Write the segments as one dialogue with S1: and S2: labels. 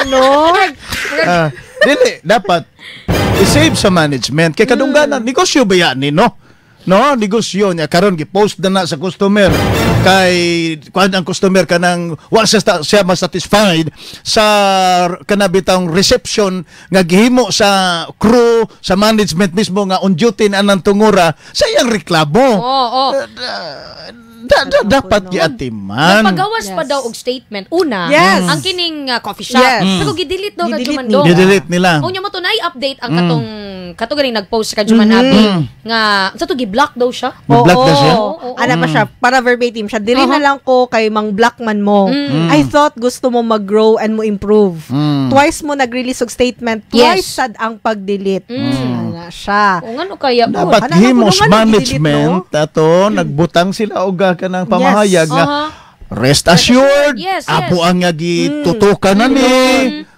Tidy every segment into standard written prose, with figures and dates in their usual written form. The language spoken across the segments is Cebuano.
S1: no?
S2: Ah, dili dapat i-save sa management kay kadungganan, negosyo ba yan ni, no? No, negosyo niya karon, gi-post na na sa customer kay kuan ang customer kanang wa siya, siya masatisfied sa kanabitang reception nga gihimo sa crew, sa management mismo nga on duty na anang tungura sa iyang reklamo. Dapat giatiman.
S3: Nagpagawas pa daw og statement. Una, ang kining coffee shop. Pero gi-delete daw,
S1: Gi-delete
S3: Radyo
S1: nila.
S3: Mandong.
S2: Gi-delete nila.
S3: Unya mo to na update ang katong kato ganing nag-post sa Radyo Manabi nga sa to gi-block daw siya.
S2: Mag-block na siya?
S3: Oo.
S1: Ana pa siya, para verbatim siya. "Diri na lang ko kay mang block man mo. I thought gusto mo mag-grow and mo improve. Twice mo nag-release og statement, twice sad ang pag-delete." Ana siya.
S3: O ngano kaya po?
S2: Dapat
S1: Ano,
S2: himos
S1: ano, ano,
S2: management ato nagbutang sila og kanang pamahayag nga rest assured, apo ang nga gitutukan na ni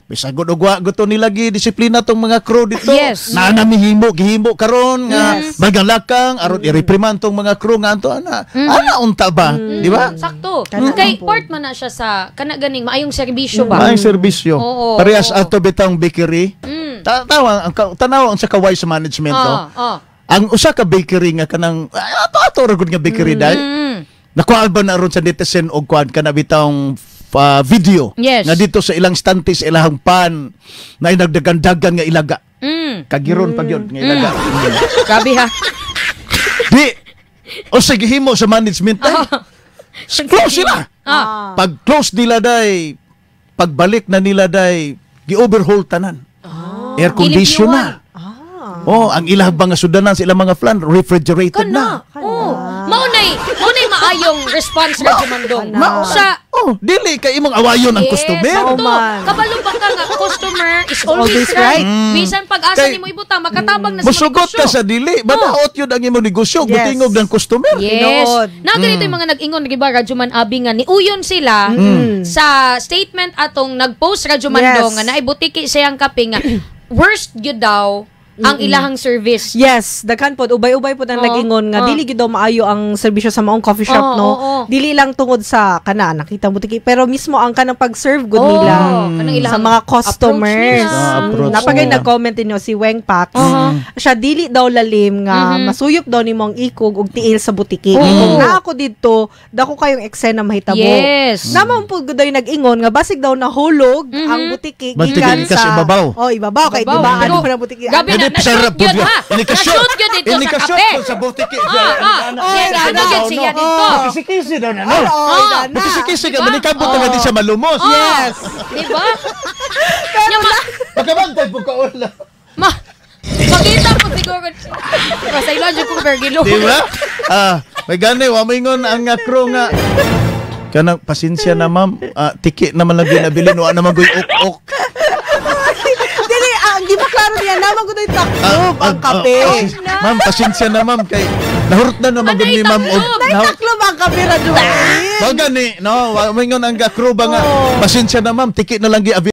S2: bisag og wa gusto nila gi disiplina tong mga crew dito na namihimo gihimo karon nga magalakang aron i-reprimand tong mga crew nga anto ana ana unta ba, di ba?
S3: Sakto.
S1: Kana
S3: Kay
S1: ang po.
S3: Part man na siya sa kana ganing maayong serbisyo ba?
S2: Maayong serbisyo. Parehas ato bitang bakery. Tawa ang tanaw ang sa kaway sa management, no? Ang usa ka bakery nga kanang ato ato ra gud nga bakery dai. Nakuha ba na ron sa netizen og kuan kana bitang video nga dito sa ilang stante, sa ilahang pan na nagdagandagan nga ilaga. Kagiron pa gyud nga ilaga.
S3: Grabe ha.
S2: Di o sige, himo sa management day. Close sila. Pag close nila day, pagbalik na nila day, gi-overhaul tanan. Air condition na. Oh, ang ilang mga sudanan sa ilang mga flan refrigerated na.
S3: Kana. Oh. Mao nay maayong response, Radyo Mandong.
S1: Kana.
S3: Sa
S2: Oh, dili kay imong awayon ang customer.
S3: Sakto.
S1: Mao man.
S3: Kabalo ba ka nga customer is always
S1: always
S3: right.
S1: right.
S3: Bisan pag-asa
S2: Kay-
S3: nimo ibutang, makatabang na sa
S2: Musugot ka
S3: negosyo.
S2: sa dili, madaot yun ang imong negosyo,
S1: Yes.
S2: butingog ng customer.
S3: Yes.
S1: Tinuod.
S3: Na ganito yung mga nag-ingon, di ba, Radyo Man Abi, nga niuyon sila sa statement atong nag-post Radyo Mandong nga naay butiki siyang kape nga worst gyud daw ang ilahang service.
S1: Yes, daghan pod, ubay-ubay pod ang nag-ingon nga dili gyud daw maayo ang serbisyo sa maong coffee shop, no. Dili lang tungod sa kana nakita mo tiki, pero mismo ang kanang pag-serve gud
S3: Oo,
S1: nila
S3: kanang ilang
S1: sa mga customers.
S3: approach nila.
S2: Ah, approach
S1: Napagay
S2: nila.
S1: nag-comment ninyo si Weng Pax. Siya dili daw lalim nga masuyop daw nimo ang ikog ug tiil sa butiki. Kung naa ako didto, dako kayong eksena mahitabo. Naman po daw yung nag-ingon nga basig daw nahulog ang butiki
S2: Butiki
S1: gikan
S2: gikan sa ibabaw.
S1: Oh, ibabaw kay
S3: Ibabaw.
S1: di ba ano
S3: Pero,
S1: pa ng butiki?
S3: gabi na,
S2: Hindi,
S3: na-shoot
S2: po
S3: yun ha.
S2: Ini-shoot
S3: Na-shoot yun dito sa
S2: Ini-shoot
S3: kape.
S2: po sa butiki.
S3: Siya, ano yun siya dito.
S2: Kisi-kisi daw na, no?
S1: Oo, na.
S2: Kisi-kisi ka,
S3: Diba?
S2: manikabot na nga di siya malumos.
S1: Yes.
S3: Di ba? Nya
S2: Pagkabantay po ka wala.
S3: Makita po siguro. Pasaylo jud ko pero.
S2: Di ba? Ah, may gani wa moingon ang nga crew nga kanang pasensya na ma'am, tiki naman lang ginabilin, wa naman goy ok-ok.
S1: Dili, ang di ba klaro niya naman ko yung taklob ang kape.
S2: Ma'am, pasensya na ma'am kay nahurot na naman gud ni ma'am og
S1: Taklob ang kape, Radyo.
S2: Ba gani, no, wa moingon ang crew ba nga pasensya na ma'am, tiki na lang gi